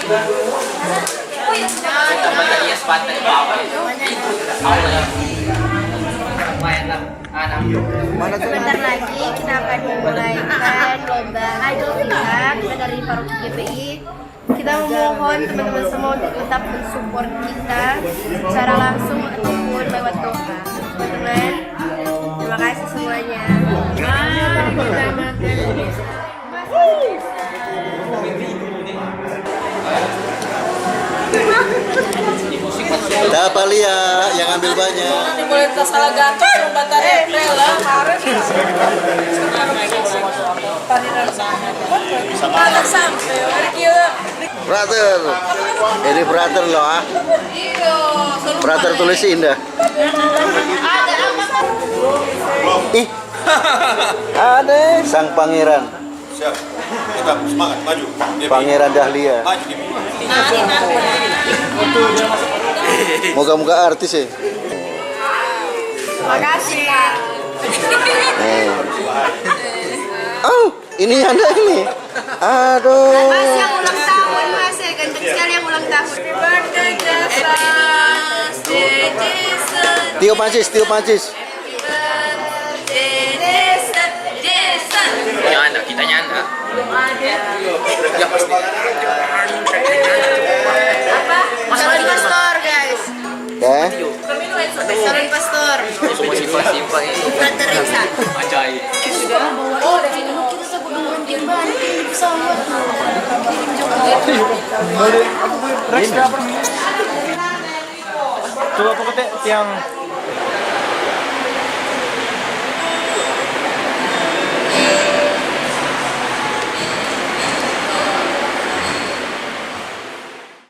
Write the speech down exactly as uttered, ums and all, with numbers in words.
Sebentar lagi kita akan memulaikan lomba Idol Kita, kita dari Paroki G P I. Kita memohon teman-teman semua untuk tetap mensupport kita secara langsung ataupun lewat doa. Teman-teman, terima kasih semuanya. Mari kita makan. Dapa lia yang ambil banyak. Boleh tas salah gato, rumah tadi April lah. Tadi dari sana. Malah sampai, hari kira. Brother. Ini brother loh ah. Brother tulis indah. Ih. Ada sang pangeran. Siap. Tetap semangat, maju. Dia Pangeran Dahlia. Maju di Moga-moga artis ya. Makasih, Kak. Eh. Oh, ini ada ini. Aduh. Mas yang ulang tahun, Mas, ya, ganteng sekali yang ulang tahun. Happy birthday, Jason. Tio Pancis, Tio Pancis. Jason, Jason. Punya anak, kitanya anak. Ya pasti. Apa? Calon pastor, guys. Ya. Calon pastor. Semua simpang-simpang ini. Brother Reksa. Ajaib. Coba pakai te- tiang